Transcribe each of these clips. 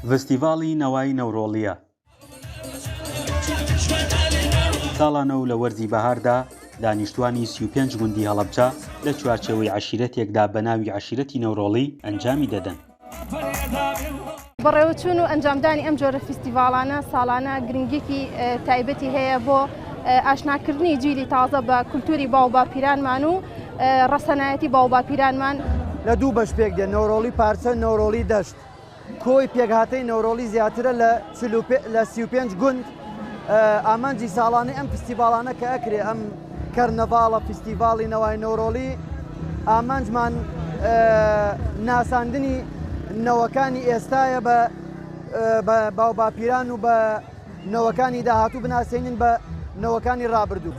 ڤستیڤاڵی نەوای نەورۆڵییە. ساڵانە و لە وەرزی بەهاردا دانیشتوانی 35 گوندی هەڵەبجە لە چوارچێوەی عەشیرەتێکدا بە ناوی عەشیرەتی نەورۆڵی ئەنجامی دەدەن. بەڕێوەچوون و ئەنجامدانی ئەم جۆرە فیستیڤاڵانە ساڵانە گرنگیەکی تایبەتی هەیە بۆ ئاشناکردنی جیلی تازە بە کولتوری باوباپیرانمان و ڕەسەنایەتی باوباپیرانمان. لە دوو بەش پێک دێن، نەورۆڵی پارچە، نەورۆڵی دەشت. کۆی پێکهاتەی نەورۆڵی زیاترە لە لە 35 گوند. ئامانجی ساڵانەی ئەم فستیڤاڵانە کە ئەکرێ ئەم کەرنەڤاڵە فستیڤاڵی نەوای نەورۆڵی ئامانجمان ناساندنی نەوەکانی ئێستایە بە بە باوباپیران و بە نەوەکانی داهاتوو بناسێنین بە نەوەکانی ڕابردوو.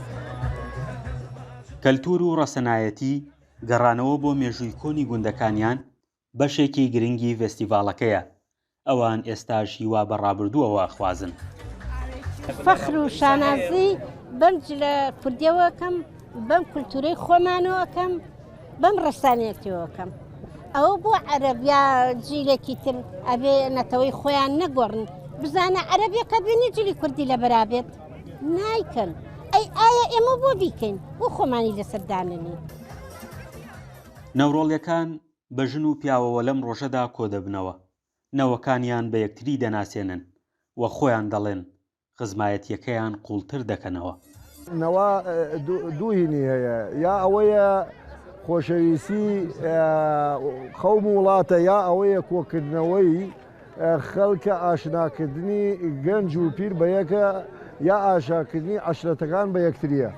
کەلتوور و ڕەسەنایەتی، گەڕانەوە بۆ مێژووی کۆنی گوندەکانیان، بەشێکی گرنگی ڤێستیڤاڵەکەیە، ئەوان ئێستاش هیوا بە ڕابردووەوە ئەخوازن. فەخر و شانازی بەم جلە کوردیەوە ئەکەم، بەم کولتوورەی خۆمانەوە ئەکەم، بەم ڕەسانیەتیەوە ئەکەم. ئەوە بۆ عەرەب یا جیلێکی تر ئەبێ نەتەوەی خۆیان نەگۆڕن. بزانە عەرەبێکە بینی جلی کوردی لەبەرا بێت نایکەن. ئەی ئایا ئێمە بۆ بیکەین؟ بۆ خۆمانی لەسەر دانەنێین؟ نەورۆڵیەکان بە ژن و پیاوەوە لەم ڕۆژەدا کۆدەبنەوە، نەوەکانیان بە یەکتری دەناسێنن و خۆیان دەڵێن خزمایەتییەکەیان قووڵتر دەکەنەوە. نەوە دوو هینی هەیە، یا ئەوەیە خۆشەویستی قەوم و وڵاتە، یا ئەوەیە کۆکردنەوەی خەلکە ئاشناکردنی گەنج و پیر بە یەکە یا ئاشاکردنی عەشرەتەکان بە یەکتریە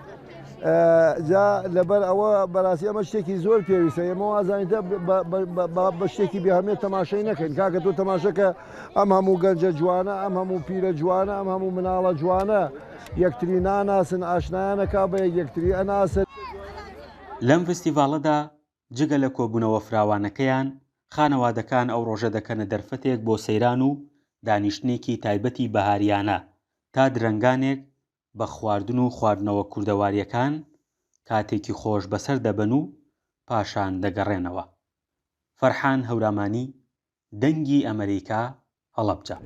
جا لەبەر ئەوە بەراستی ئەمە شتێکی زۆر پێویستە ئێمە وازانیتە بە شتێکی بێهمێت تەماشای نەکەین کاکە تۆ تەماشەکە ئەم هەموو گەنجە جوانە ئەم هەموو پیرە جوانە ئەم هەموو مناڵە جوانە یەکتری ناناسن ئاشنایانەکە بە یەکتری ئەناسن. لەم ڤستیڤاڵەدا جگە لە کۆبوونەوە فراوانەکەیان، خانەوادەکان ئەو ڕۆژە دەکەنە دەرفەتێک بۆ سەیران و دانیشتنێکی تایبەتی بەهارییانە تا درەنگانێک بە خواردن و خواردنەوە کوردەوارییەکان کاتێکی خۆش بەسەر دەبەن و پاشان دەگەڕێنەوە. فەرحان هەورامانی، دەنگی ئەمەریکا، هەڵەبجە.